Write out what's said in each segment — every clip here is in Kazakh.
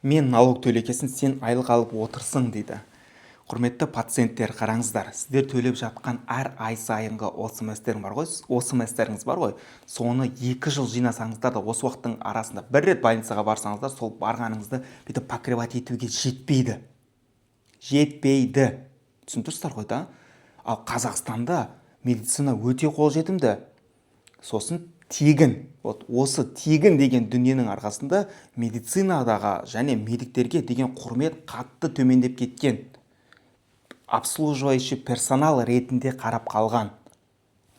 Мен налог төлегесін, сен айлық алып отырсың дейді. Құрметті пациенттер, қараңыздар, сіздер төлеп жатқан әр ай сайынғы ОСМСтерің бар ғой, ОСМСтеріңіз бар ғой, соны 2 жыл жинасаңыздар да, осы уақыттың арасында бір рет больницаға барсаңыздар, сол барғаныңызды бүйтіп покрывать етуге жетпейді, жетпейді. Түсініп тұрсыздар ғой, да? Ал Қазақстанда медицина өте қолжетімді, сосын тегін. Вот осы тегін деген дүниенің арқасында медицинадағы және медиктерге деген құрмет қатты төмендеп кеткен, обслуживающий персонал ретінде қарап қалған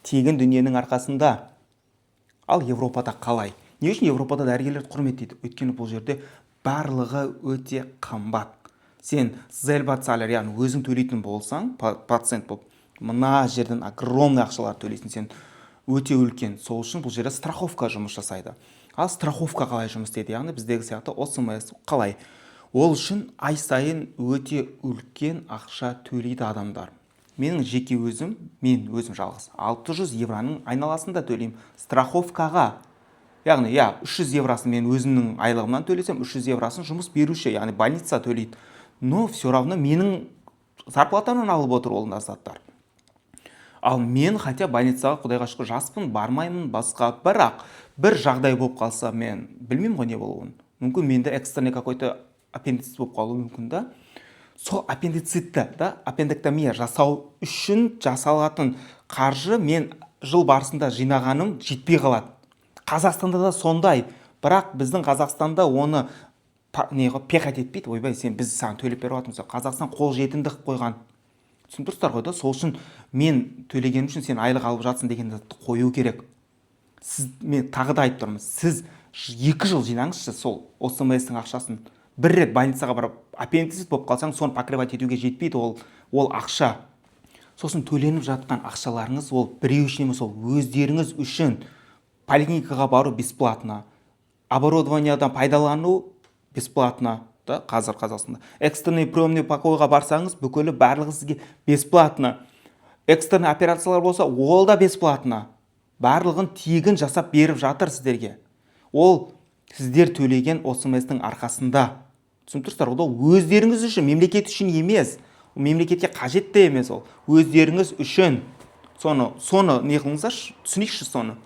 тегін дүниенің арқасында. Ал Европада қалай? Не үшін Европада дәрігерлерді құрметтейді? Өйткені бұл жерде барлығы өте қымбат. Сен Selbstzahler, яғни өзің төлейтін болсаң, пациент болып, мына жерден огромный ақшалар төлейсің сен, өте үлкен. Сол үшін бұл жерде страховка жұмыс жасайды. Ал страховка қалай жұмыс істейді? Яғни біздегі сияқты ОСМС қалай? Ол үшін ай сайын өте үлкен ақша төлейді адамдар. Менің жеке өзім, мен өзім жалғыз 600 евроның айналасында төлеймін страховкаға. Яғни, иә, 300 евросын мен өзімнің айлығымнан төлесем, 300 евросын жұмыс беруші, яғни больница төлейді. Но все равно менің зарплатамнан алып отыр ол заттар. Ал мен хотя больницаға, құдайға шүкір, жаспын, бармаймын басқа. Бірақ бір жағдай болып қалса, мен білмеймін ғой не болуын. Мүмкін, менде экстренный какой-то аппендицит болып қалуы мүмкін да. Сол аппендицитті да, аппендэктомия жасау үшін жасалатын қаржы мен жыл барысында жинағаным жетпей қалады. Қазақстанда да сондай, бірақ біздің Қазақстанда оны не қылып, пихать етпейді: «Ойбай, сен, біз саған төлеп беріп жатырмыз». Қазақстан қолжетімді қылып қойған, түсініп тұрсыздар ғой, да? Сол үшін мен төлегенім үшін сен айлық алып жатсың деген затты қою керек. Сіз, мен тағы да айтып тұрмын, сіз 2 жыл жинаңызшы сол ОСМС-тің ақшасын, бір рет больницаға барып аппендицит болып қалсаң, соны покрывать етуге жетпейді ол ақша. Сосын төленіп жатқан ақшаларыңыз ол біреу үшін емес, ол өздеріңіз үшін. Поликлиникаға бару бесплатно, оборудованиядан пайдалану бесплатно да. Қазір Қазақстанда экстренный приемный покойға барсаңыз, бүкілі, барлығы сізге бесплатно. Экстренный операциялар болса, ол да бесплатно. Барлығын тегін жасап беріп жатыр сіздерге. Ол сіздер төлеген ОСМС-тің арқасында, түсініп тұрсыздар ғой? Ол өздеріңіз үшін, мемлекет үшін емес. Ол мемлекетке қажет те емес, ол өздеріңіз үшін. Соны не қылыңыздаршы, түсінейікші соны.